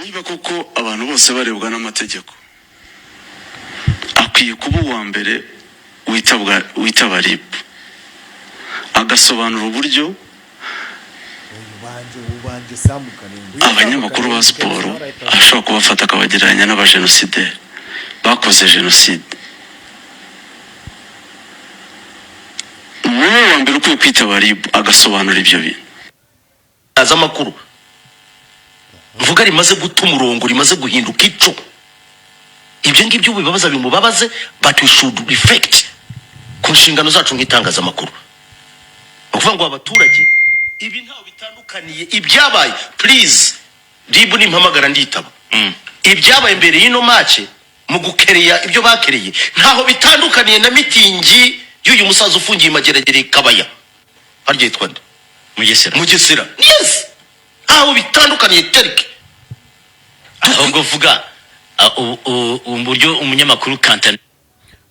Niba koko abantu bose barebwa n'amategeko, akwiye kuba uwa mbere witaba RIB, agasobanura uburyo Ubanje ubanje Samu Karenzi. abanyamakuru ba siporo ashobora kubafata akabagereranya n'abajenosideri bakoze jenoside. Niwe wa mbere ukwiye kwitaba RIB, agasobanura ibyo bintu. Amakuru mvuga rimaze guta umurongo, rimaze guhinduka ico. Ibyo ngibyo bibabaza bimubabaze, but we should reflect ku nshingano zacu nk'itangazamakuru. Ni ukuvuga ngo abaturage, ibi ntaho bitandukaniye ibyabaye. Please, RIB nimpamagara nditaba. Ibyabaye mbere y'ino match mu gukereya, ibyo bakereye ntaho bitandukaniye na mitingi y'uyu musaza ufungiye Mageragere Kabaya, harya yitwa nde? Mugesera. Mugesera, yes, ntaho bitandukaniye terike. Ahubwo vuga uburyo umunyamakuru Kantana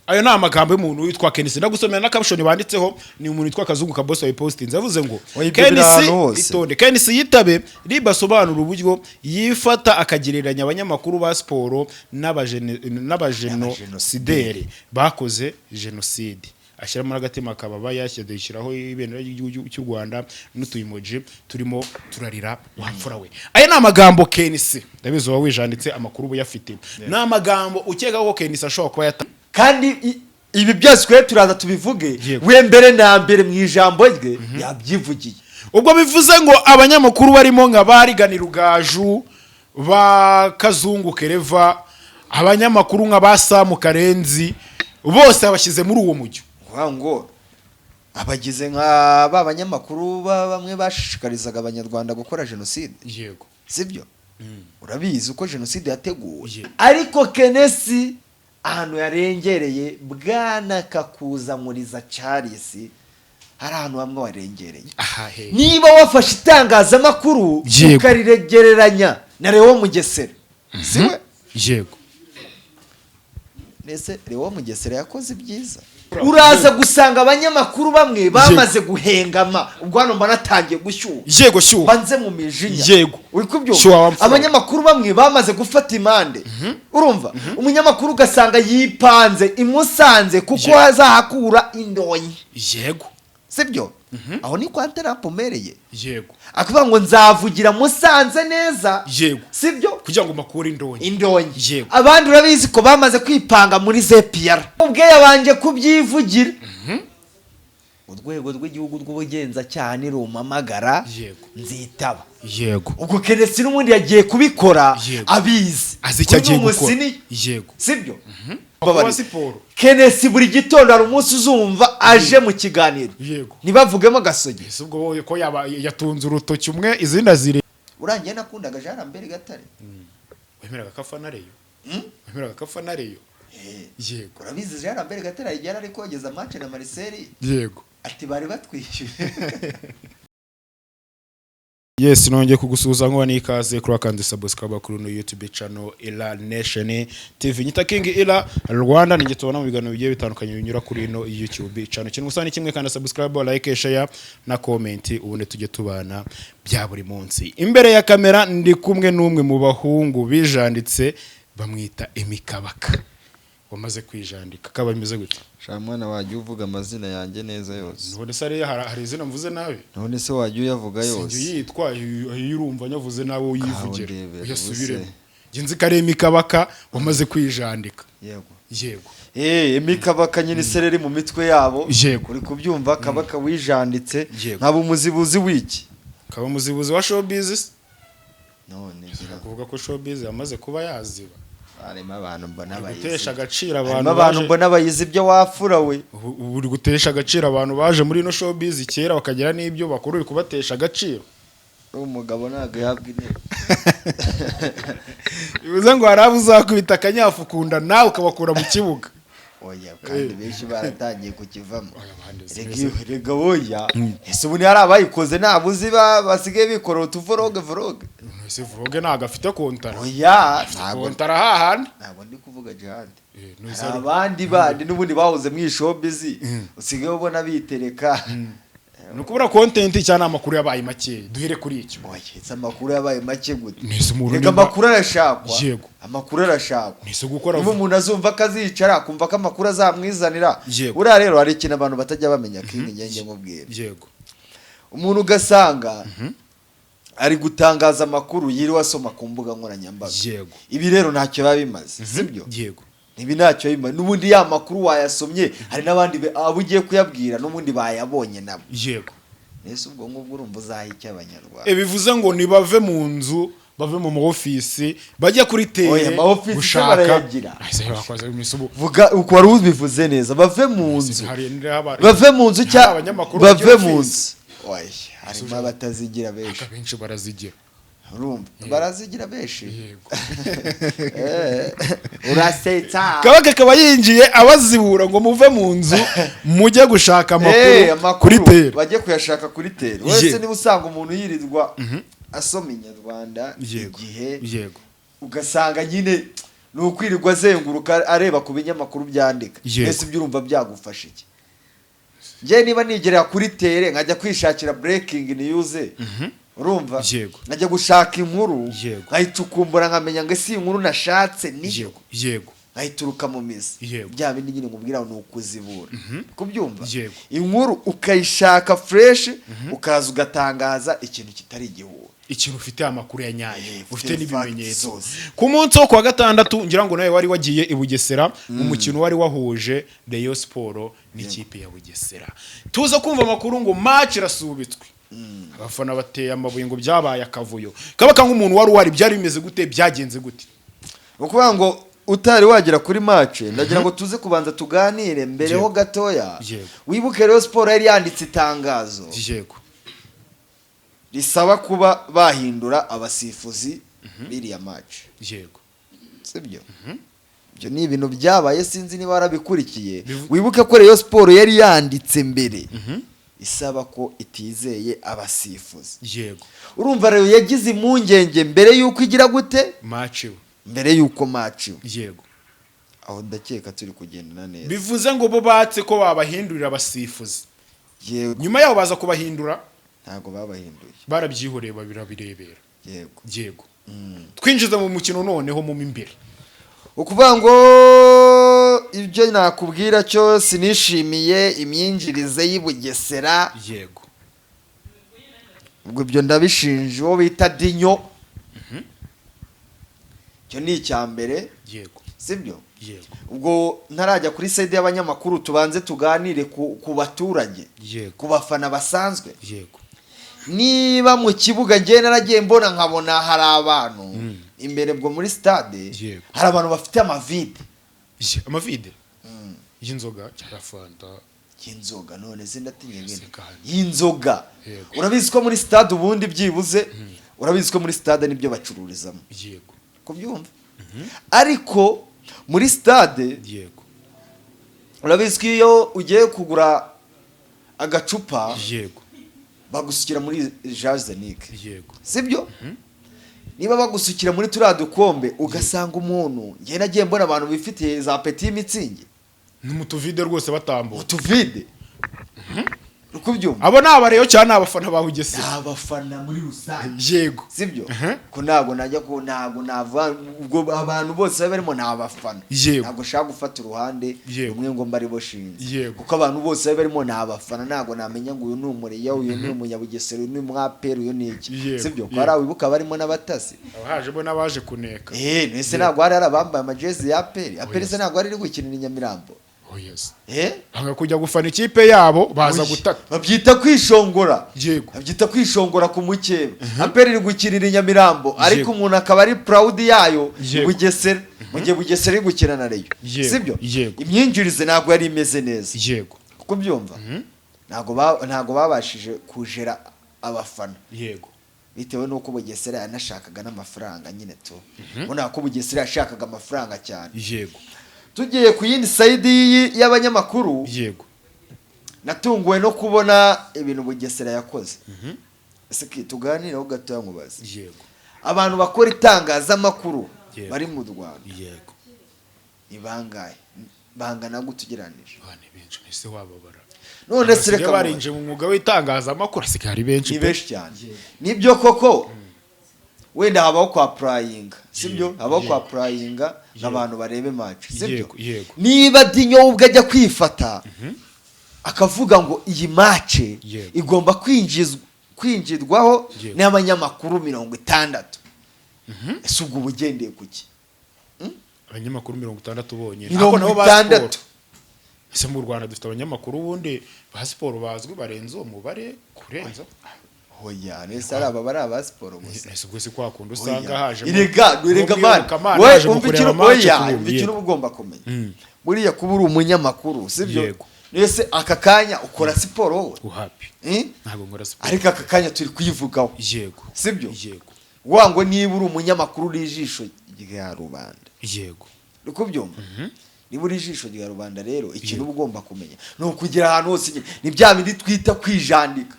Ayo ni amagambo y'umuntu witwa KNC. Ndagusomera na caption banditseho. Ni umuntu witwa Kazungu Kabosi wayipostinze, yavuze ngo Oya, ibyo biri KNC ahantu hose. Itonde. KNC yitabe RIB, asobanura uburyo yifata akagereranya abanyamakuru ba siporo n'abajenosideri bakoze jenoside, ashyiramo n'agatima kababa, yashyiraho ibendera ry'igihugu cy'u Rwanda n'utu emoji turimo turarira. Wamfura we, aya ni amagambo KNC, ndabizi wowe wijanditse amakuru uba uyafite, ni amagambo ukeka ko KNC ashobora kuba yata Kandi ibi byose twe turaza tubivuge. Yego. We mbere na mbere mu ijambo rye yabyivugiye. Ubwo bivuze ngo abanyamakuru barimo nka ba Rugaju, ba Kazungu Kereva, abanyamakuru nka ba Samu Karenzi, bose abashyize muri uwo mujyo. Kuvuga ngo abagize nka ba banyamakuru bamwe bashishikarizaga Abanyarwanda gukora jenoside. Sibyo? Urabizi uko jenoside yateguwe. Ariko KNC ahantu yarengereye, bwana Kakuzamuriza Charles, hari ahantu hamwe warengereye. Aha he? Niba wafashe itangazamakuru ukariregereranya na Leo Mugesera, siwe? Yego. Nese Leo Mugesera yakoze ibyiza? Uraza gusanga abanyamakuru bamwe bamaze guhengama. Ubwo hano mba natangiye gushyuha. Yego, shyuha. Banze mu mijinya. Uri kubyumva? Shyuha wamfura. Abanyamakuru bamwe bamaze gufata impande. Urumva, umunyamakuru ugasanga yipanze imusanze kuko azahakura indonyi. Sibyo? Aho ni kwa Trump umereye. Akavuga ngo nzavugira Musanze neza. Sibyo? Kugira ngo makure indonyi. Indonyi. Abandi urabizi ko bamaze kwipanga muri zepiyara, ubwe yabanje kubyivugira: Urwego rw'Igihugu rw'Ubugenzacyaha nirumpamagara nzitaba. Ubwo KNC n'ubundi yagiye kubikora abizi. Azi icyo Kuko ni agiye gukora. umusini. Sibyo? Kuba siporo. KNC buri gitondo hari umunsi uzumva aje mu kiganiro ntibavugemo Gasogi. Ese ubwo wowe ko yaba yatunze urutoki umwe, izindi azire? Urangiye nakundaga Jean Lambert Gatare. Wemeraga ko afana Rayon? Wemeraga ko afana Rayon? Yego. Urabizi, Jean Lambert Gatare yari ari kogeza match na Marcel, ati bari batwishyuye. Yes, nongeye kugusuhuza nkuba n'ikaze kuri akandi subscribe kuri no YouTube channel Ila Nation TV. Nyita King Ila Rwanda, ninjye tubona mu biganiro bigiye bitandukanye binyura kuri ino YouTube channel. Ikintu gusa ni kimwe: kandi subscribe, like, share na comment, ubundi tujye tubana bya buri munsi. Imbere ya kamera ndi kumwe n'umwe mu bahungu bijanditse, bamwita Emikabaka wamaze kwijandika. Kaba bimeze gute? Sha mwana, wajya uvuga amazina yanjye neza yose. None se hari izina mvuze nabi? None se wajya uyavuga Sinjye yose? uyitwa iyo urumva nyavuze nawe uyivugira. Ndebera, Uyasubiremo. ubuse. Njye nzi ko ari Emikabaka wamaze kwijandika. Yego. Yego. Emikabaka nyine, isereri mu mitwe yabo. Uri kubyumva? Kabaka wijanditse. Nkaba umuzibuzi w'iki? Kaba umuzibuzi wa showbiz se? None ngira Kuvuga ko showbiz yamaze kuba yaziba. Harimo abantu mbona Uri bayizi. gutesha agaciro Harimo abantu abantu baje mbona bayizi ibyo wafura we. Ubu uri gutesha agaciro abantu baje muri ino showbiz kera bakagira n'ibyo bakora, uri kubatesha agaciro. Umugabo ntabwo yahabwa intebe. Bivuze ngo hari abo uzakubita akanyafu kunda nawe ukabakura mu kibuga. Oya, kandi benshi baratangiye kukivamo. Abandi Rega oya, ese ubu hari abayikoze? Ntabwo uzi basigaye bikorera utuvoroge voroge. Ese vloge ntabwo afite kontara? Oya, ntabwo. Kontara hahandi. Ntabwo ndi kuvuga Jihad. Ntuzi Hari abandi bandi n'ubundi bahoze mu ishowbiz usigaye ubona bitereka. Ni ukubura content cyangwa amakuru yabaye make? Duhere kuri icyo. Oya, ese amakuru yabaye make gute? Nese umuntu Reka, amakuru arashakwa. Amakuru arashakwa. Nese gukora Niba umuntu azumva ko azicara akumva ko amakuru azamwizanira. Buriya rero hari ikintu abantu batajya bamenya, King, ngenge nkubwira. Umuntu ugasanga ari gutangaza amakuru yiriwe asoma ku mbuga nkoranyambaga. Ibi rero ntacyo biba bimaze, sibyo? Yego. Ibi ntacyo bimaze. N'ubundi ya makuru wayasomye, hari n'abandi abo ugiye kuyabwira n'ubundi bayabonye nabo. Ese ubwo ngubwo urumva uzaha icyo Abanyarwanda? Bivuze ngo nibave mu nzu, bave mu ma office, bajye kuri Oya, terrain ama office se gushaka. barayagira? Ese bakoze imisi ubu? Vuga uko wari ubivuze neza, bave mu nzu. Hari Bave mu nzu hari cya abanyamakuru bave bagira mu office. nzu. Oya, harimo abatazigira benshi. Aka benshi barazigira. Urumva barazigira benshi. Yego. Urasetsa. Kabaka akaba yinjiye abazibura ngo muve mu nzu mujye gushaka amakuru Amakuru kuri terrain. Bajye kuyashaka kuri terrain. Wese niba usanga umuntu yirirwa asoma Inyarwanda, Igihe, ugasanga nyine ni ukwirirwa azenguruka areba ku binyamakuru byandika. Ese ibyo urumva byagufasha iki? Njye niba nigerera kuri terrain nkajya kwishakira breaking news, urumva, nkajya gushaka inkuru, nkayicukumbura, nkamenya ngo ese iyi nkuru nashatse niyo, nkayituruka mu mizi. Bya bindi nyine nkubwira ni ukuzibura, kubyumva. Inkuru ukayishaka fresh, ukaza ugatangaza ikintu kitari igihuha. Ikintu ufite amakuru ya nyayo, ufite ufite facts n'ibimenyetso. zose. Ku munsi wo kuwa gatandatu, ngira ngo nawe wari wagiye i Bugesera mu mukino wari wahuje Rayon Sport n'ikipe ya Bugesera, tuza kumva amakuru ngo match irasubitswe, abafana bateye amabuye, ngo byabaye akavuyo. Kabaka, nk'umuntu wari uhari, byari bimeze gute? Byagenze gute? Ni ukuvuga ngo utari wagera kuri match, ndagira ngo tuze kubanza tuganire mbere ho gatoya. Wibuke rero, siporo yari yanditse itangazo risaba kuba bahindura abasifuzi b'iriya match. Sibyo? Ibyo ni ibintu byabaye, sinzi niba warabikurikiye. Wibuke ko Rayon Sport yari yanditse mbere isaba ko itizeye abasifuzi. Urumva rero yagize impungenge mbere y'uko igira gute? Match we. Mbere y'uko match iba. Aho ndakeka turi kugendana neza. Bivuze ngo bo batse ko babahindurira abasifuzi. Yego. Nyuma yaho baza kubahindura? Ntabwo babahinduye. Barabyihoreye, babirabirebera. Yego. Yego, twinjiza mu mukino noneho mu imbere. Ukuvuga ngo ibyo nakubwira cyo, sinishimiye imyinjirize y'i Bugesera. Ubwo ibyo ndabishinja uwo bita Dinyo. Icyo ni icya mbere. Sibyo? Yego. Ubwo ntarajya kuri side y'abanyamakuru, tubanze tuganire ku baturage, ku bafana basanzwe. Niba mu kibuga njye naragiye mbona, nkabona hari abantu imbere bwo muri stade, hari abantu bafite amavide. Amavide y'inzoga cyangwa fanta? Y'inzoga. None se ndatinye ibintu Sekani. y'inzoga? Urabizi ko muri stade ubundi byibuze, urabizi ko muri stade nibyo bacururizamo. Kubyumva, ariko muri stade, urabizi ko iyo ugiye kugura agacupa, bagusukira muri jazenike. Sibyo? Niba bagusukira muri turiya dukombe, ugasanga umuntu, njye nagiye mbona abantu bifitiye za petit Mützig. Ni mu tuvide rwose batambuka. Utuvide, uri kubyumva? Abo ni abareyo cyangwa ni abafana ba Bugesera? Ni abafana muri rusange. Sibyo? Ko ntabwo najya, ko ntabwo navuga ubwo abantu bose baba barimo ni abafana. Ntabwo nshaka gufata uruhande rumwe ngo mbe aribo shinze. Kuko abantu bose baba barimo ni abafana, ntabwo namenya ngo uyu ni umureyo, uyu ni umunyabugesera, uyu ni umwaperi, uyu ni iki. Sibyo? Ko hari abibuka barimo n'abatasi. Hajemo n'abaje kuneka. Nese ntabwo hari abambaye amajezi ya APR? APR se ntabwo ari iri gukinira i Nyamirambo? Oh yes. Eh. Banga kujya gufana ikipe yabo, baza Oya, gutata. Babyita kwishongora. Babyita kwishongora ku mukeba. APR iri gukinira i Nyamirambo, ariko umuntu akaba ari proud yayo i Bugesera, mu gihe Bugesera iri gukina na Rayon. Sibyo? Yego. Imyinjirize ntabwo yari imeze neza. Kubyumva, ntabwo babashije kujera abafana, bitewe n'uko Bugesera yanashakaga n'amafaranga nyine tu. Ubona ko Bugesera yashakaga amafaranga cyane. Tugiye ku yindi side y'abanyamakuru, natunguwe no kubona ibintu Bugesera yakoze. Ese tuganireho gatoya nkubaze. Abantu bakora itangazamakuru bari mu Rwanda ni bangahe, bangana gute ugereranije? Abantu benshi, ese wababara? None se Basigaye reka barinjiye mu mwuga w'itangazamakuru, hasigaye ari benshi ni pe. Benshi cyane, nibyo koko. Wenda habaho kwa applyinga, sibyo? Habaho kwa applyinga abantu barebe match, sibyo? Yego. Niba Dinyo we ubwo ajya kwifata akavuga ngo iyi match igomba kwinjirwaho n'abanyamakuru 60, ese ubwo uba ugendeye ku ki? Abanyamakuru 60 bonyine? Mirongo Ariko nabo ba itandatu. siporo. Ese mu Rwanda dufite abanyamakuru ubundi ba siporo bazwi barenze uwo mubare, kurenza? Oya, nese ari aba bari aba siporo gusa? Ese ubwo si kwa kundi usanga Oya. hajemo Erega, erega man, iyobokamana, wowe haje mu umva kureba ikintu, match oya, ku umva ikintu uba ugomba kumenya. Buriya kuba uri umunyamakuru, sibyo? Yego. Nese aka kanya ukora siporo wowe? Uhapi. Eh? Ntabwo nkora siporo. Ariko aka kanya turi kuyivugaho. Yego. Sibyo? Yego. Wa ngo niba uri umunyamakuru, uri ijisho rya rubanda. Uri kubyumva? Niba uri ijisho rya rubanda rero, ikintu uba ugomba kumenya ni ukugera ahantu hose nyine. Ni bya bindi twita kwijandika.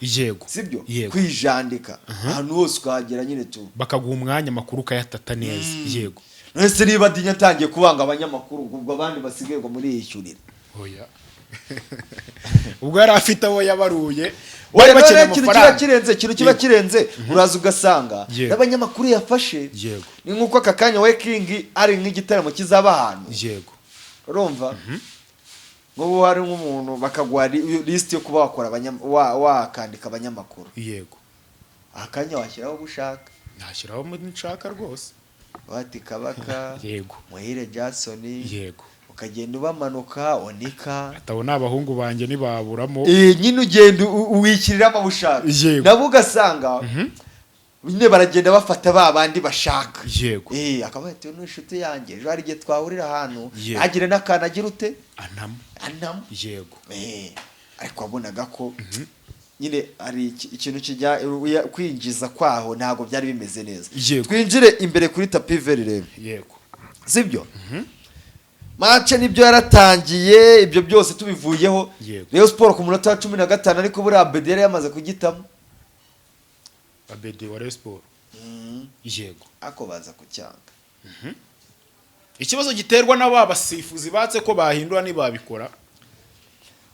Sibyo? Yego. Kwijandika ahantu hose ukahagera nyine tu. Bakaguha umwanya, amakuru ukayatata neza, yego. Nese niba Dinya atangiye kubanga abanyamakuru, ubwo abandi basigaye ngo muriyishyurire? Oya, ubwo yari afite abo yabaruye Oya, bari bakeneye noneho ikintu kiba amafaranga. kirenze, ikintu kiba kirenze, uraza ugasanga n'abanyamakuru yafashe, ni nk'uko aka kanya we King ari nk'igitaramo kizaba ahantu. Urumva, nk'ubu hari nk'umuntu bakaguha lisiti yo kuba wakora wakandika abanyamakuru. Akanya washyiraho uwo ushaka. Nashyiraho mu nshaka rwose. Bati Kabaka, Muhire Jackson, ukagenda ubamanuka Onika. Atabo ni abahungu banjye, ntibaburamo. Eh, nyine ugenda uwikiriramo abo ushaka. Nabo ugasanga nyine baragenda bafata ba bandi bashaka. Eh, akaba ati: "Uyu ni inshuti yanjye, ejo hari igihe twahurira ahantu, agire n'akantu agira ute?" Anamo. Anamo. Eh, ariko wabonaga ko nyine ari ikintu kijya kwinjiza kwaho ntabwo byari bimeze neza. Twinjire imbere kuri tapis vert rero. Sibyo? Match nibyo yaratangiye, ibyo byose tubivuyeho. Rayon Sport ku munota wa 15, ariko buriya Abedi yari yamaze kugitamo. Abedi wa Rayon Sport, yego. Ako baza kucyanga. Ikibazo giterwa na ba basifuzi batse ko bahindura ntibabikora.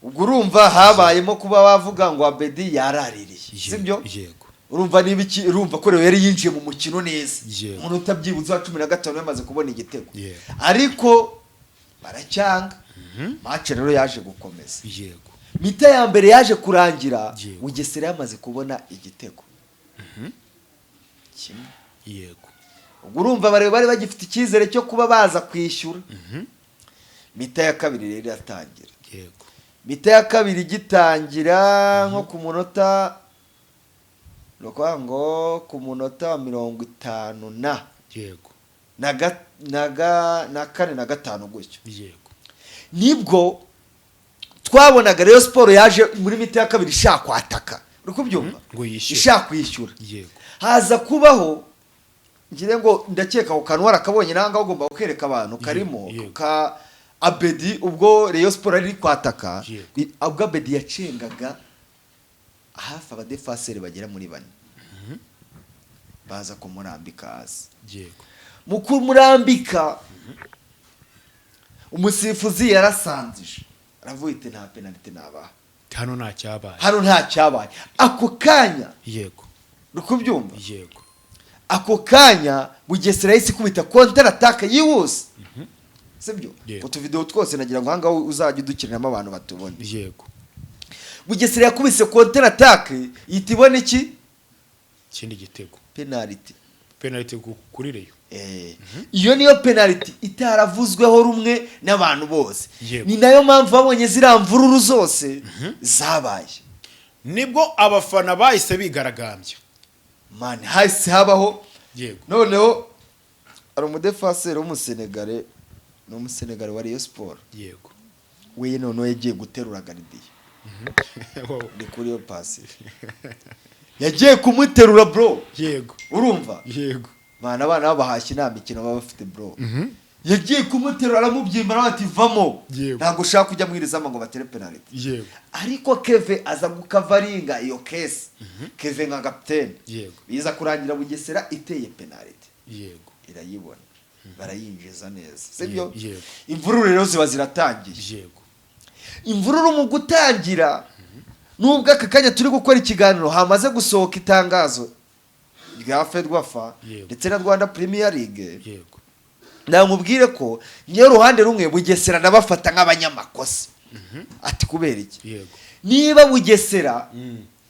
Ubwo urumva habayemo kuba bavuga ngo Abedi yaraririye, sibyo? Yego. Urumva niba iki, urumva ko rero yari yinjiye mu mukino neza. Umunota byibuze wa 15 yamaze kubona igitego. Ariko baracyanga. Match rero yaje gukomeza. Mi-temps ya mbere yaje kurangira Bugesera yamaze kubona igitego kimwe. Ubwo urumva bari bagifite icyizere cyo kuba baza kwishyura. Mi-temps ya kabiri rero iratangira. Mi-temps ya kabiri igitangira, nko ku munota, ni ukuvuga ngo ku munota wa 54 na 4 na 5 gutyo, nibwo twabonaga Rayon Sport yaje muri mi-temps ya kabiri ishaka kwataka, uri kubyumva? Ngo yishyure. Ishaka kwishyura. Haza kubaho, ngire ngo ndakeka ako kantu warakabonye, nanga ugomba kukereka abantu karimo ka Abedi. Ubwo Rayon Sport ari kwataka, ubwo Abedi yacengaga hafi abadefaseri bagera muri bane, baza kumurambika hasi. Mu kumurambika, umusifuzi yarasanzije, aravuga iti: "Nta penaliti nabaha." Hano nta cyabaye. Hano nta cyabaye ako kanya. Uri kubyumva? Yego. Ako kanya Bugesera yahise ikubita contre-attaque yihuse, sibyo? Yego. Utuvidewo twose nagira ngo ahangaha uzajya udukiniramo abantu batubone. Yego. Bugesera yakubise contre-attaque, ihita ibona iki? Ikindi gitego. Penaliti. Penaliti kuri Rayon. Eh, iyo niyo penaliti itaravuzweho rumwe n'abantu bose. Ni nayo mpamvu babonye ziriya mvururu zose zabaye. Nibwo abafana bahise bigaragambya. Man, hahise habaho noneho hari umudefaseri w'Umusenegare, ni Umusenegare wa Rayon Sport. We noneho yagiye guterura gardien. Ni kuri iyo pasi yagiye kumuterura, bro. Urumva? Yego. Bana, abana babahashye nta mikino baba bafite, bro. Yagiye kumuterura, aramubyimba, aravuga ati: "Vamo." Ntabwo ushaka kujya mu iri zamu ngo batere penaliti. Ariko Keve aza gukavaringa iyo case, Keve nka kapitene. Biza kurangira Bugesera iteye penaliti, irayibona, barayinjiza neza, sibyo? Yego. Imvururu rero ziba ziratangiye. Imvururu mu gutangira Nubwo aka kanya turi gukora ikiganiro hamaze gusohoka itangazo rya FERWAFA ndetse na Rwanda Premier League, namubwire ko ngewe uruhande rumwe Bugesera ndabafata nk'abanyamakosa. Ati kubera iki? Niba Bugesera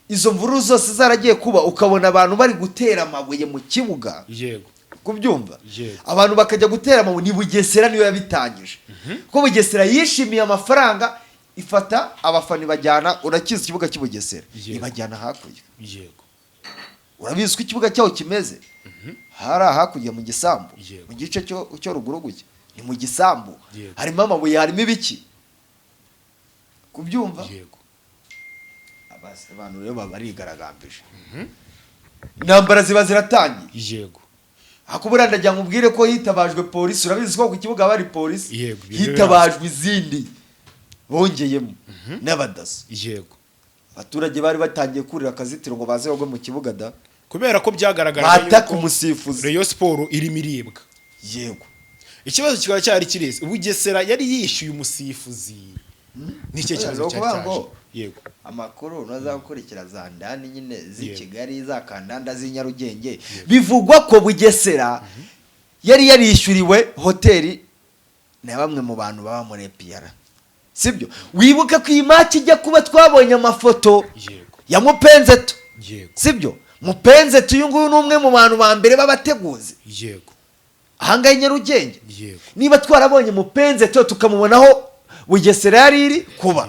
izo mvururu zose zaragiye kuba, ukabona abantu bari gutera amabuye mu kibuga, kubyumva, abantu bakajya gutera amabuye, ni Bugesera niyo yabitangije, kuko Bugesera yishimiye amafaranga, ifata abafana ibajyana. Urakizi ikibuga cy'i Bugesera? Ibajyana hakurya. Urabizi ko ikibuga cyaho kimeze hari hakurya mu gisambu, mu gice cyo ruguru gutya ni mu gisambu, harimo amabuye, harimo ibiki, kubyumva. Abantu rero baba barigaragambije, intambara ziba ziratangiye. Ariko buriya ndagira ngo ubwire ko hitabajwe polisi. Urabizi ko ku kibuga haba hari polisi? Yego, ibyo Hitabajwe izindi, bongeyemo n'abadaso. Abaturage bari batangiye kurira akazitiro ngo baze bagwe mu kibuga da. Kubera ko byagaragaraga Bataka yuko umusifuzi. Rayon Sport irimo iribwa. Ikibazo kikaba cyari kireze, Bugesera yari yishyuye umusifuzi. Nicyo kibazo Ni cyari ukuvuga cyaje. ngo amakuru ntazakurikira za ndani nyine z'i Kigali, za kandanda z'i Nyarugenge, bivugwa ko Bugesera yari yarishyuriwe hoteli na bamwe mu bantu baba muri APR, sibyo? Wibuke ko iyi match ijya kuba twabonye amafoto ya Mupenzeto, sibyo? Mupenzeto uyu nguyu ni umwe mu bantu ba mbere b'abateguzi ahangaha i Nyarugenge. Niba twarabonye Mupenzeto, tukamubonaho Bugesera yari iri kuba,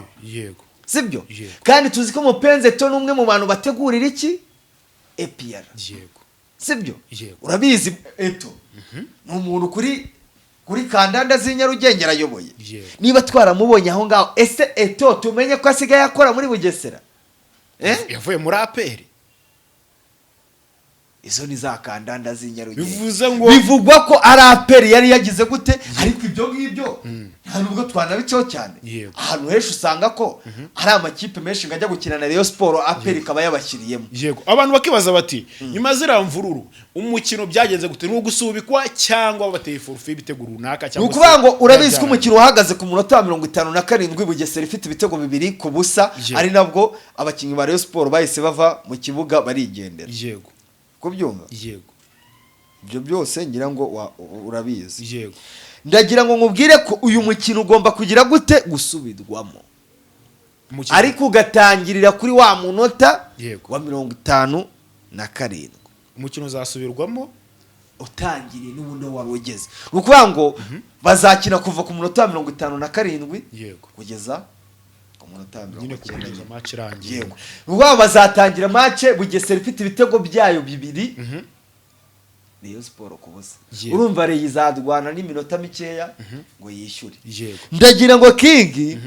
sibyo? Yego. Kandi tuzi ko Mupenzeto ni umwe mu bantu bategurira iki APR, sibyo? Yego. Urabizi, Eto ni umuntu kuri kandanda z'i Nyarugenge arayoboye. Niba twaramubonye aho ngaho, ese Eto tumenye ko asigaye akora muri Bugesera? Eh? Yavuye muri APR. Izo ni za kandanda z'i Nyarugenge. Bivuze ngo Bivugwa ko ari APR yari yagize gute, ariko ibyo ngibyo nta nubwo twanabicaho cyane. Ahantu henshi usanga ko ari amakipe menshi ngo ajya gukina na Rayon Sport, APR ikaba yabashyiriyemo. Yego, abantu bakibaza bati nyuma ziriya mvururu umukino byagenze gute? Ni ugusubikwa cyangwa bateye forfait y'ibitego runaka Ni cyangwa se ukuvuga ngo urabizi ko byarangiye? umukino wahagaze ku munota wa 57, Bugesera ifite ibitego 2-0, ari nabwo abakinnyi ba Rayon Sport bahise bava mu kibuga barigendera. Kubyumva? Yego. Ibyo byose ngira ngo urabizi. Ndagira ngo nkubwire ko uyu mukino ugomba kugira gute? Gusubirwamo, ariko ugatangirira kuri wa munota wa 57. Umukino uzasubirwamo. Utangiriye n'ubundi aho wari ugeze. Ni ukuvuga ngo bazakina kuva ku munota wa 57 kugeza ku munota wa Nyine 90. kugeza match irangiye. Yego, ni ukuvuga ngo bazatangira match Bugesera ifite ibitego byayo 2, Rayon Sport ku busa. Urumva Rayon izarwana n'iminota mikeya ngo yishyure. Ndagira ngo King,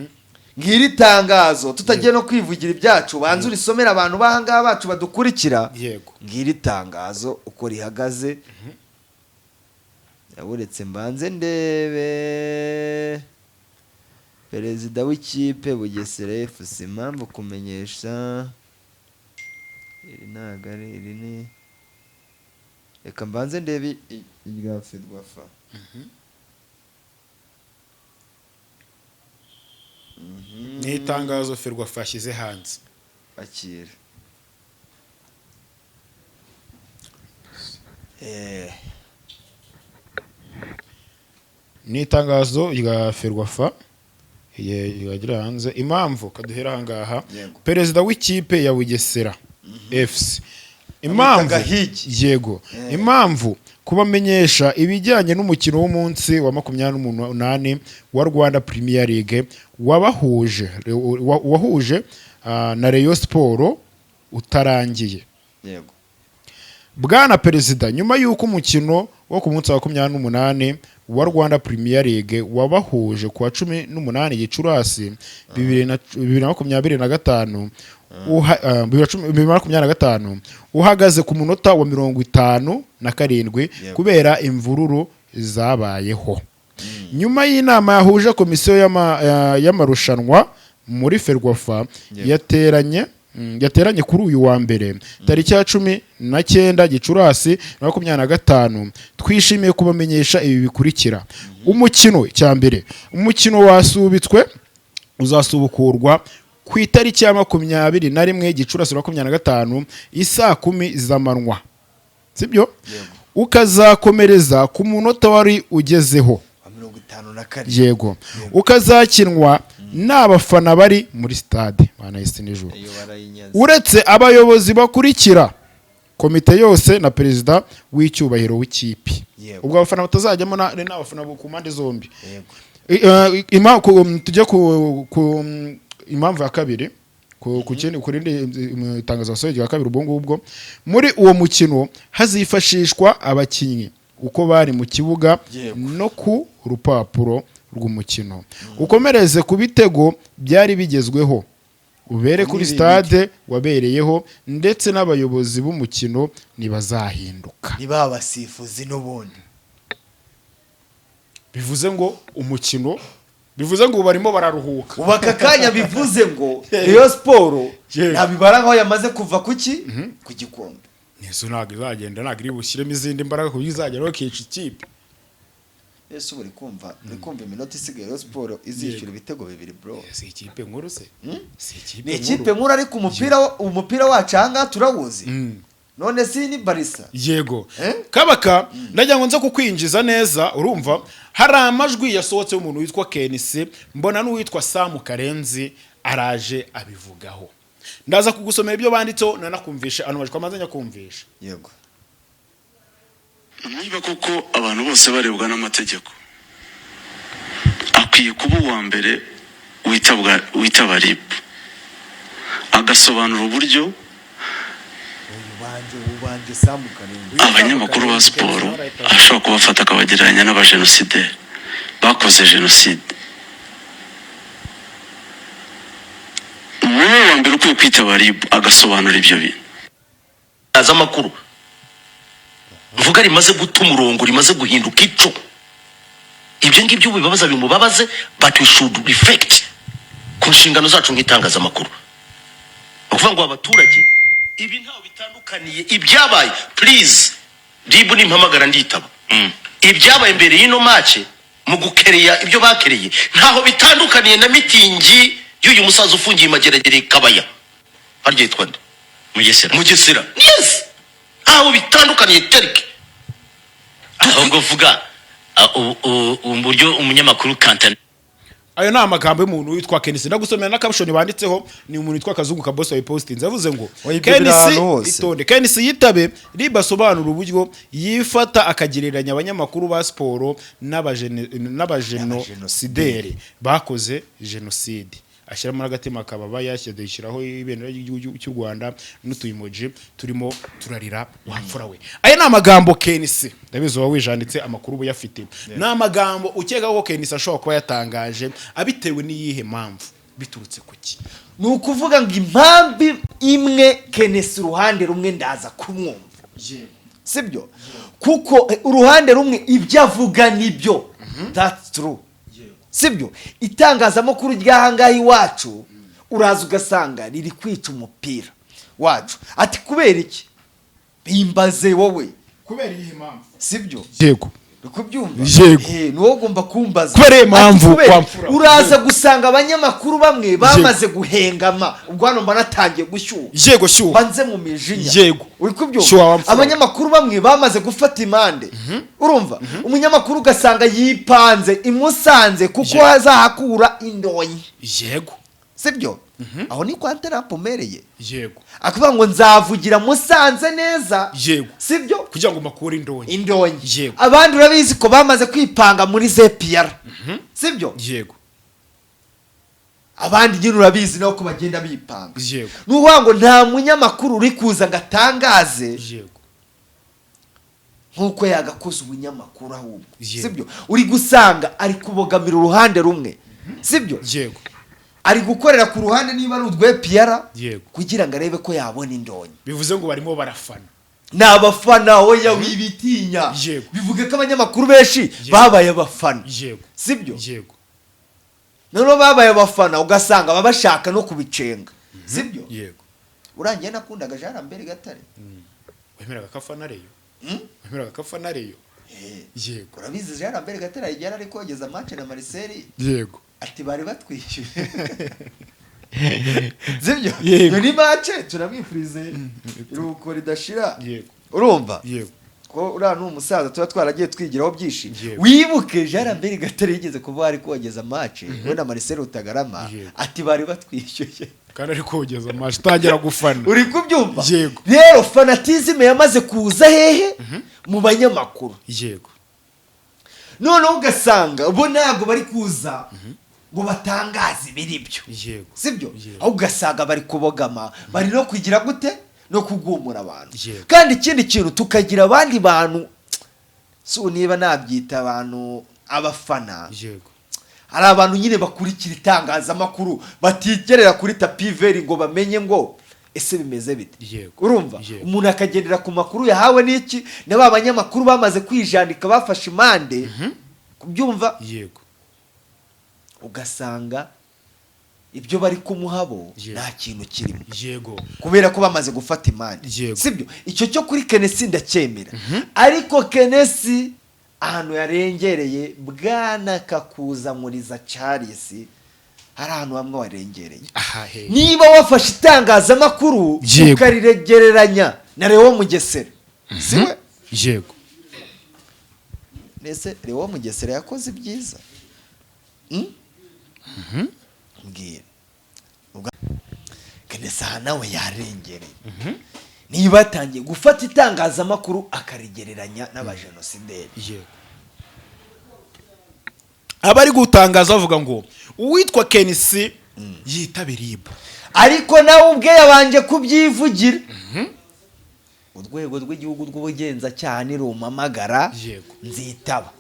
ngiri tangazo, tutagiye no kwivugira ibyacu, banza urisomere abantu b'ahangaha bacu badukurikira. Ngiri tangazo uko rihagaze. Yaburetse mbanze ndebe. Perezida w'ikipe Bugesera FC, impamvu kumenyesha, iri ntabwo ari iri, ni reka mbanze ndebe irya FERWAFA. Ni itangazo FERWAFA yashyize hanze. Akira. Ni itangazo rya FERWAFA yagira hanze. Impamvu kaduhera ahangaha. Perezida w'ikipe ya Bugesera FC, impamvu Gahigi. Yego, impamvu kubamenyesha ibijyanye n'umukino w'umunsi wa 28 wa Rwanda Premier League wabahuje wahuje na Rayon Sport utarangiye. Bwana Perezida, nyuma y'uko umukino wo ku munsi wa 28 wa Rwanda Premier League wabahuje ku wa 18 Gicurasi 2025 2025 uhagaze ku munota wa 57 kubera imvururu zabayeho, nyuma y'inama yahuje komisiyo y'amarushanwa muri FERWAFA yateranye kuri uyu wa mbere tariki ya 19 Gicurasi na 25, twishimiye kubamenyesha ibi bikurikira: Umukino cya mbere, umukino wasubitswe uzasubukurwa ku itariki ya 21 Gicurasi 25 isaa 10 z'amanywa, sibyo? Ukazakomereza ku munota wari ugezeho Wa 57. Yego, ukazakinwa n'abafana bari muri stade. Mana y'isi n'ijuru! Iyo barayinyaze. Uretse abayobozi bakurikira: komite yose na perezida w'icyubahiro w'ikipe. Ubwo abafana batazajyamo ni abafana ku mpande zombi. Tujye ku impamvu ya kabiri, ku kindi, ku rindi itangazo basohoye rya kabiri. Ubwo ngubwo muri uwo mukino hazifashishwa abakinnyi uko bari mu kibuga no ku rupapuro rw'umukino, ukomereze ku bitego byari bigezweho, ubere kuri N'ibindi. stade wabereyeho, ndetse n'abayobozi b'umukino ntibazahinduka. Ni ba basifuzi n'ubundi. Bivuze ngo umukino, bivuze ngo ubu barimo bararuhuka. Ubu aka kanya bivuze ngo Rayon Sport ntabibara nkaho yamaze kuva ku gikombe. Nizo ntabwo izagenda, ntabwo iri bushyiremo izindi mbaraga ku buryo izagera bakica ikipe. Ese ubu uri kumva iminota isigaye Rayon Sport izishyura ibitego bibiri, bro? Si ikipe nkuru se? Si ikipe? Ni ikipe nkuru, ariko umupira wacu aha ngaha turawuzi. None si ni Barca? Yego. Eh? Kabaka, ndagira ngo nze kukwinjiza neza. Urumva hari amajwi yasohotse y'umuntu witwa KNC, mbona n'uwitwa Samu Karenzi araje abivugaho. Ndaza kugusomera ibyo banditseho, nanakumvisha ano majwi amaze nyakumvisha. Yego. Niba koko abantu bose barebwa n'amategeko, akwiye kuba uwa mbere witaba RIB, agasobanura uburyo Ubanje ubanje Samu Karenzi. abanyamakuru ba siporo ashobora kubafata akabagereranya n'abajenosideri bakoze jenoside. Niwe wa mbere ukwiye kwitaba RIB, agasobanura ibyo bintu. Amakuru mvuga rimaze guta umurongo, rimaze guhinduka ico. Ibyo ngibyo bibabaza bimubabaze, but we should reflect ku nshingano zacu nk'itangazamakuru. Ni ukuvuga ngo abaturage ibi ntaho bitandukaniye ibyabaye. Please, RIB nimpamagara nditaba. Ibyabaye mbere y'ino match mu gukereya, ibyo bakereye ntaho bitandukaniye na mitingi y'uyu musaza ufungiye Mageragere Kabaya, harya yitwa nde? Mugesera. Mugesera, yes, ntaho bitandukaniye terike. Ahubwo vuga uburyo umunyamakuru Kantana Ayo ni amagambo y'umuntu witwa KNC. Ndagusomera na caption banditseho. Ni umuntu witwa Kazungu Kabosi wayipostinze, yavuze ngo Oya, ibyo biri KNC ahantu hose. Itonde. KNC yitabe RIB asobanura uburyo yifata akagereranya abanyamakuru ba siporo n'abajenosideri bakoze jenoside, ashyiramo n'agatima kababa, yashyiraho ibendera ry'igihugu cy'u Rwanda n'utuyimoji turimo turarira. Wamfura we, aya ni amagambo KNC, ndabizi wowe wijanditse amakuru uba uyafite. Ni amagambo ukeka ko KNC ashobora kuba yatangaje abitewe n'iyihe mpamvu, biturutse ku ki? Ni ukuvuga ngo impamvu imwe, KNC uruhande rumwe ndaza kumwumva, sibyo? Kuko uruhande rumwe ibyo avuga nibyo, that's true, sibyo? Itangazamakuru ry'ahangaha iwacu uraza ugasanga riri kwica umupira wacu. Ati kubera iki? Bimbaze wowe. Kubera iyihe mpamvu? Sibyo? Yego. Uri kubyumva? Yego. Ni wowe ugomba kumbaza. Kubera iyo mpamvu, Ati kubera- wa mfura. Uraza gusanga abanyamakuru bamwe bamaze guhengama. Ubwo hano mba natangiye gushyuha. Yego, shyuha. Banze mu mijinya. Yego. Uri kubyumva? Shyuha wa mfura. Abanyamakuru bamwe bamaze gufata impande. Urumva umunyamakuru ugasanga yipanze i Musanze kuko azahakura indonyi. Sibyo? Aho ni kwa Nterapomereye. Akavuga ngo nzavugira Musanze neza. Sibyo? Kugira ngo makure indonyi. Indonyi. Abandi urabizi ko bamaze kwipanga muri zepiyara, sibyo? Yego. Abandi nyine urabizi nabo ko bagenda bipanga. Ni ukuvuga ngo nta munyamakuru uri kuza ngo atangaze nk'uko yagakoze ubunyamakuru ahubwo. Sibyo? Uri gusanga ari kubogamira uruhande rumwe, sibyo? Yego. Ari gukorera ku ruhande niba ari urwepiyara kugira ngo arebe ko yabona indonyi. Bivuze ngo barimo barafana. Ni abafana. Oya, wibitinya. Bivuge ko abanyamakuru benshi babaye abafana. Sibyo? Yego. Noneho babaye abafana, ugasanga baba bashaka no kubicenga, sibyo? Yego. Urangiye nakundaga Jean Lambert Gatare. Wemeraga ko afana Rayon? Wemeraga ko afana Rayon? Eh. Yego. Urabizi, Jean Lambert Gatare yari ari kogeza match na Marseille. Ati bari batwishyuye. Sibyo? Yego. Iyo ni match, turamwifurize iruhuko ridashira. Urumva ko uriya ni umusaza tuba twaragiye twigiraho byinshi. Wibuke Jean Lambert Gatare yigeze kuba ari kogeza match, we na Marcel Rutagarama, ati bari batwishyuye. Kandi ari kogeza match, utangira gufana. Uri kubyumva? Yego. Rero fanatisme yamaze kuza hehe? Mu banyamakuru. Noneho ugasanga bo ntabwo bari kuza ngo batangaze ibiri byo, sibyo? Ahubwo ugasanga bari kubogama, bari no kugira gute, no kugumura abantu. Kandi ikindi kintu, tukagira abandi bantu, si niba nabyita abantu abafana, hari abantu nyine bakurikira itangazamakuru batigerera kuri tapis vert ngo bamenye ngo ese bimeze bite. Urumva? Yego. Umuntu akagendera ku makuru yahawe n'iki, na ba banyamakuru bamaze kwijandika, bafashe impande, kubyumva? Yego. Ugasanga ibyo bari kumuha bo nta kintu kirimo, kubera ko bamaze gufata impande. Sibyo? Icyo cyo kuri KNC ndacyemera, ariko KNC ahantu yarengereye, bwana Kakuzamuriza Charles, hari ahantu hamwe warengereye. Aha he? Niba wafashe itangazamakuru ukariregereranya na Leo Mugesera, siwe? Yego. Mbese Leo Mugesera yakoze ibyiza? Mbwira. KNC aha nawe yarengereye, niba yatangiye gufata itangazamakuru akarigereranya n'abajenosideri. Yego, abari gutangaza bavuga ngo uwitwa KNC yitabiriye RIB. Ariko nawe ubwe yabanje kubyivugira: urwego rw'igihugu rw'ubugenzacyaha nirumpamagara, nzitaba.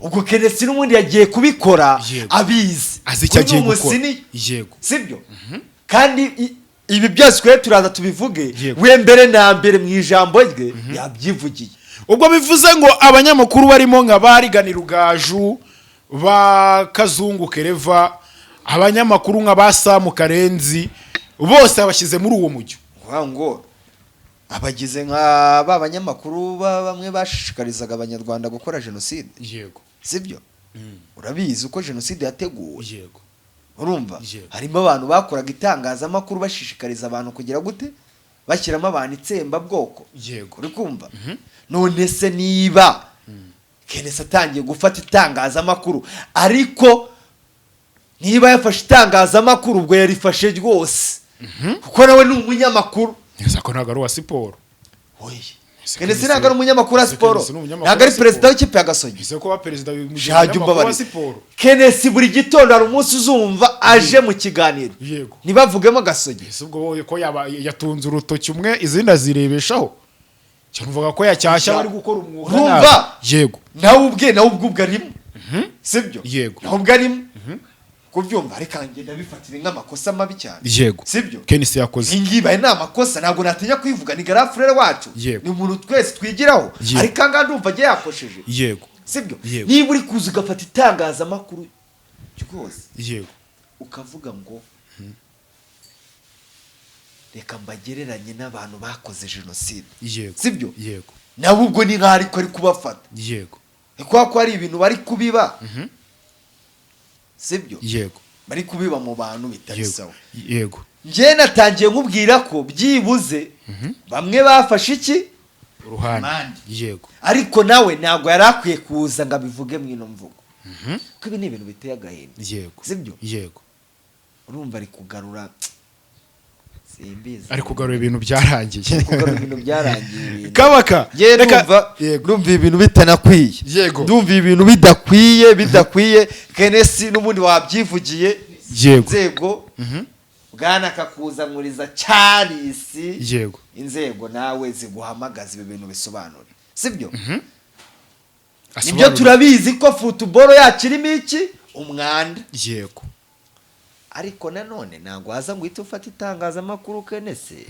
Ubwo KNC n'ubundi yagiye kubikora abizi Azi icyo ko ni agiye gukora. umusini. Sibyo? Kandi ibi byose twe turaza tubivuge. We mbere na mbere mu ijambo rye yabyivugiye. Ubwo bivuze ngo abanyamakuru barimo nka ba Rugaju, ba Kazungu Kereva, abanyamakuru nka ba Samu Karenzi, bose abashyize muri uwo mujyo. Kuvuga ngo abagize nka ba banyamakuru bamwe bashishikarizaga Abanyarwanda gukora jenoside. Sibyo? Urabizi uko jenoside yateguwe. Urumva? Yego. Harimo abantu bakoraga itangazamakuru bashishikariza abantu kugira gute, bashyiramo abantu itsembabwoko. Uri kumva? None se niba KNC atangiye gufata itangazamakuru, ariko niba yafashe itangazamakuru, ubwo yarifashe rwose, kuko nawe ni umunyamakuru. Neza ko ntabwo ari uwa siporo. Oya. Ese KNC KNC ntabwo ari umunyamakuru wa Ese siporo. KNC ni umunyamakuru Ntabwo ari wa perezida siporo? w'ikipe ya Gasogi. Ese kuba perezida bimugira Shajya umunyamakuru wa umbabarira. siporo? KNC buri gitondo hari umunsi uzumva aje mu kiganiro ntibavugemo Gasogi? Ese ubwo wowe ko yaba yatunze urutoki umwe, izindi azirebeshaho, cyane uvuga ko yacyashya bari gukora umwuga Urumva? nabi. Yego. Nawe ubwe, nawe ubwe ubwo arimo, sibyo? Yego. Nawe ubwo arimo kubyumva, ariko ngenda bifatira nk'amakosa mabi cyane. Sibyo? KNC yakoze. Iyi ngiyi ni amakosa, ntabwo natinya kwivuga, ni grand frère wacu, ni umuntu twese twigiraho, ariko ahangaha ndumva agiye yakosheje. Sibyo? Yego. Niba uri kuza ugafata itangazamakuru rwose, ukavuga ngo reka mbagereranye n'abantu bakoze jenoside, sibyo? Yego. Nawe ubwo ni nk'aho ariko ari kubafata, ni kubera ko hari ibintu bari kubiba, sibyo? Yego. Bari kubiba mu bantu bitari sawa. Njye natangiye nkubwira ko byibuze bamwe bafashe iki? Uruhande. Impande. Ariko nawe ntabwo yari akwiye kuza ngo abivuge mu ino mvugo, kuko ibi ni ibintu biteye agahinda. Sibyo? Yego. Urumva ari kugarura, simbizi. Ari kugarura ibintu byarangiye. Kugarura ibintu byarangiye, ibintu. Kabaka, Njye reka ndumva ndumva ibintu bitanakwiye. Ndumva ibintu bidakwiye, bidakwiye. KNC n'ubundi wabyivugiye. Inzego, bwana Kakuzamuriza Charles, inzego nawe ziguhamagaza, ibi bintu bisobanure, sibyo? Nibyo, turabizi ko football yacu irimo iki? Umwanda. Ariko nanone ntabwo waza ngo uhite ufate itangazamakuru, KNC,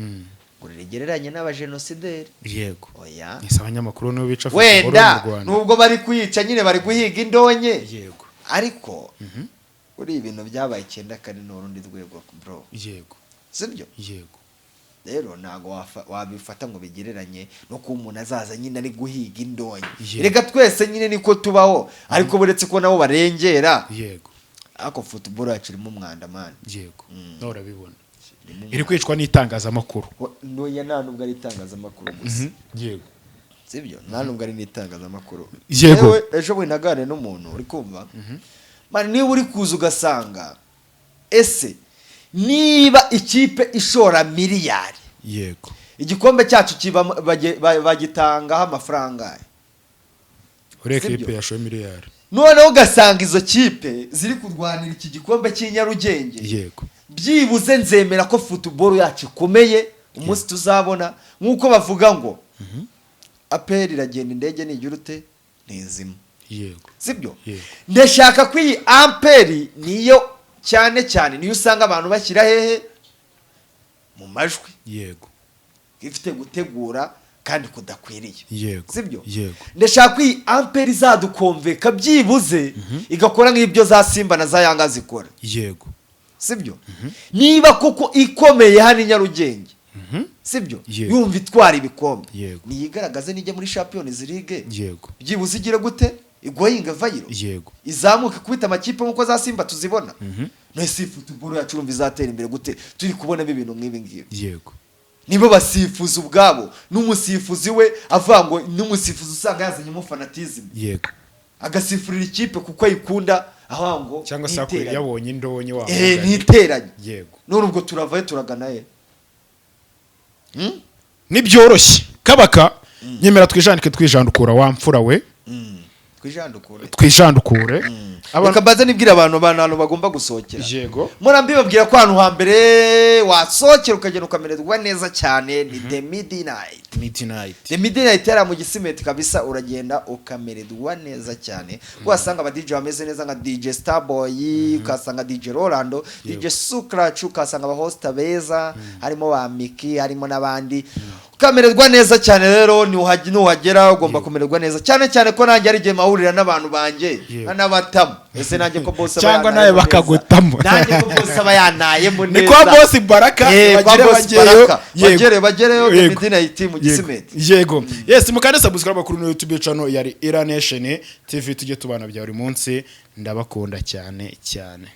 ngo rigereranye n'abajenosideri. Oya. Ese abanyamakuru nibo bica football Wenda mu Rwanda? nubwo bari kuyica nyine, bari guhiga indonke, ariko uri ibintu byabaye 94 ni urundi rwego, bro. Sibyo? Yego. Rero ntabwo wabifata ngo bigereranye no kuba umuntu azaza nyine ari guhiga indonke. Reka twese nyine niko tubaho, ariko buretse ko nabo barengera. Ariko football yacu irimo umwanda, man. Yego, nawe urabibona, iri kwicwa n'itangazamakuru. Ntoya, nta nubwo ari itangazamakuru gusa. Sibyo, nta nubwo ari n'itangazamakuru. Yewe, ejo bundi naganiriye n'umuntu, uri kumva, man, niba uri kuza ugasanga, ese niba ikipe ishora miliyari, igikombe cyacu kiba bagitangaho amafaranga? Uriya Sibyo? kipe yashoye miliyari. Noneho ugasanga izo kipe ziri kurwanira iki gikombe cy'i Nyarugenge. Byibuze nzemera ko football yacu ikomeye umunsi tuzabona nk'uko bavuga ngo APR iragenda, indege nigira ute, ntizima. Sibyo? Yego. Ndashaka ko iyi APR niyo cyane cyane niyo usanga abantu bashyira hehe mu majwi, ifite gutegura kandi kudakwiriye. Sibyo? Yego. Ndashaka ko iyi APR izadukomveka, byibuze igakora nk'ibyo za Simba na za Yanga zikora. Sibyo? Niba koko ikomeye hano i Nyarugenge, sibyo, yumva itwara ibikombe, niyigaragaze nijya muri Champions League. Byibuze igire gute, igoyinga viral, izamuke kubita amakipe nk'uko za Simba tuzibona. None si football yacu urumva izatera imbere gute turi kubonamo ibintu nk'ibi ngibi? Nibo basifuzi ubwabo n'umusifuzi we avuga ngo n'umusifuzi usanga yazanyemo fanatisme, agasifurira ikipe kuko ayikunda, aho ngo Cyangwa se ntiteranye. yabonye indonke wa Eh, ntiteranye. None ubwo turavayo turagana he? Nibyoroshye kabaka, nyemera twijandike, twijandukura wa mfura we. Twijandukure. Twijandukure. Reka mbanze nibwire abantu ahantu bagomba gusohokera. Murambi babwira ko ahantu hambere wasohokera ukagenda ukamererwa neza cyane ni The Midnight. Midnight. The Midnight yari mu Gisimeti kabisa, uragenda ukamererwa neza cyane, uhasanga aba DJ bameze neza nka DJ Starboy, ukahasanga DJ Rolando, DJ Sukrachu, ukahasanga aba hosta beza harimo ba Miki, harimo n'abandi, ukamererwa neza cyane. Rero nuhagera ugomba kumererwa neza cyane cyane ko nanjye ari igihe mahurira n'abantu banjye n'abatamu. Ese nanjye ko boss aba Cyangwa yanayemo nawe neza. bakagutamo. Nanjye ko boss aba yanayemo Ni neza. kwa boss Baraka. Eh, kwa bagere boss bageyo. Baraka. Bagereyo The Midnight mu Gisimeti. Yego, yes, mukande subscribe kuri YouTube channel yari Ira Nation TV, tujye tubana bya buri munsi. Ndabakunda cyane cyane.